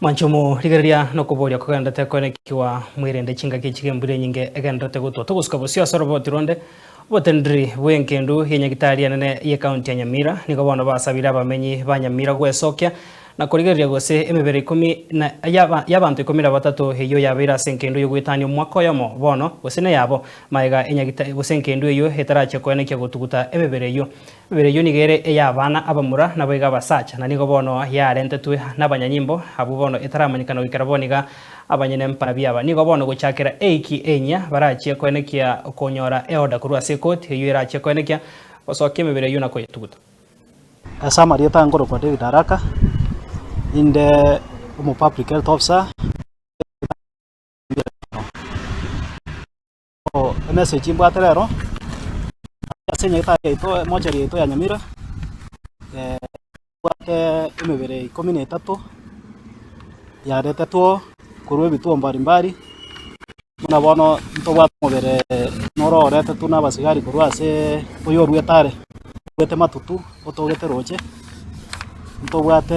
Mwanche omorigereria nokoboria kogenderete koenekiwa mwerende chingaki echi gembura enyinge egenderete gotwa. Togosuka bosio ase oroboti ronde, oboteneneri bw'engendu ye nyagitari enene y'ecounty ya Nyamira nigo bono basabire abamenyi ba Nyamira gwesokia na korigereria gose emebere ikomi na y'abanto ikomi na batato eyio yabeire ase engendu y'ogoetania omwaka oyomo bono gose neyabo magega enyagita gose engendu eyio etarachia koenekia gotuguta emebere eyio. Emebere eyio nigo ere ey'abana abamura naboigo abasacha, na nigo bono yarentetwe nabanyanyimbo, abwo bono etaramanyekana goikera bono iga abanyene mparabi aba. Nigo bono gochakera eiki enyia barachie koenekia konyora eoda korwa ase ekoti, eyio erachie koenekia gosokia emebere eyio na koyetuguta. Ase amarieta nkorokwa David Araka, inde omo public health officer. Emessage mbwate rero, ase enyagitari yaito emochari yaito ya Nyamira, mbwate emebere ikomi na etato, yaretetwe korwa ebituo mbari mbari, buna bono ntobwate omobere noro oretetwe na abasigari korwa ase oyo oruete are, oruete matutu otogete roche. Ntobwate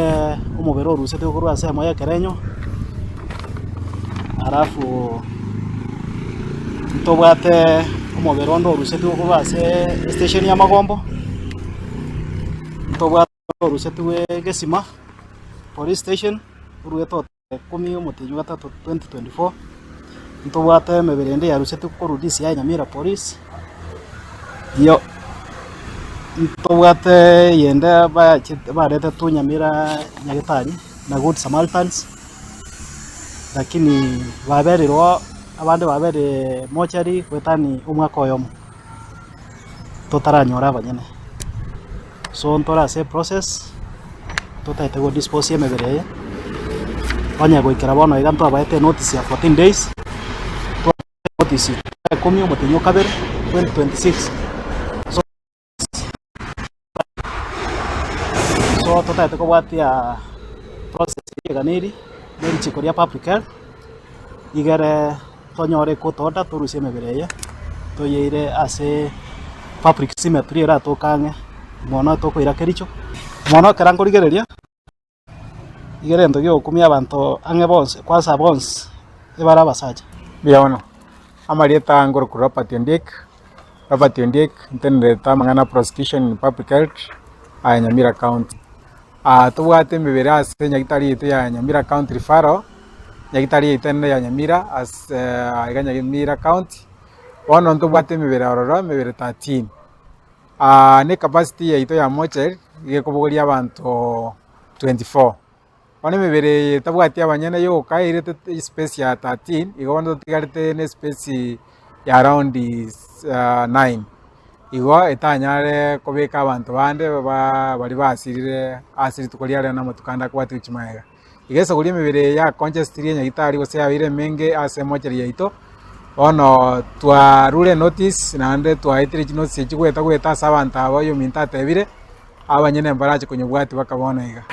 omobere orusetigwe korwa ase emo y'ekerenyo, alafu ntobwate omobere onde orusetigwe korwa ase estation ya Magombo, ntobwate orusetigwe Gesima police station, oruete. Ikomi omotienyi o gatato 2024, ntobwate emebere ende yarusetwe korwa DCI Nyamira Police, iyo ntobwate eyende bachete baretetwe Nyamira Nyagetari na Good Samaritans, lakini baberire oo abande baberire mochari goetani omwaka oyomo, totaranyora abanyene. So ntore ase eprocess, totagete go dispose emebere eye, onye goikera bono iga ntwabaete enotice ya 14 days, twabaete enotice ya ikomi omotienyi o kabere 2026, so so totagete kobwatia process eywo eganeirie na erichiko ria public health, igere tonyore court order torusie emebere eye, toyeire ase public cemetery eratoke ang'e, mono tokoira Kericho. Mono ekero nkorigereria, iga egento giogokumia abanto ang'e bonsi kwansa bonsi ebare abasacha. Mbuya mono, amarieta aya nkorokwa Robert Ondiek, Robert Ondiek ntenerete amang'ana a prosecution in public health aya Nyamira county. Tobwate emebere ase enyagitari yaito ya Nyamira county referral, Nyagitari yaito enene ya Nyamira ase aiga Nyamira county, bono ntobwate emebere ororo emebere 13. Na ecapacity yaito ya mortuary nigo ekobogoria abanto 24. Bono emebere eye etabwati abanyene yoka eirete espace ya 13, igo bono totigarete na espace ya around 9. Igo etanyare kobeka abanto bande ba baria basirire ase rituko ria rero na amatuko ande akobwatia gochia magega. Iga esaku ri'emebere eye yakonchestirie nyagitari gose yabeire emenge ase emocheri yaito, bono twarure enotice naende twaetire chinotice echi goeta goeta ase abanto aba oyominto atebire, abanyene mbarache konyobwatia baka bono iga.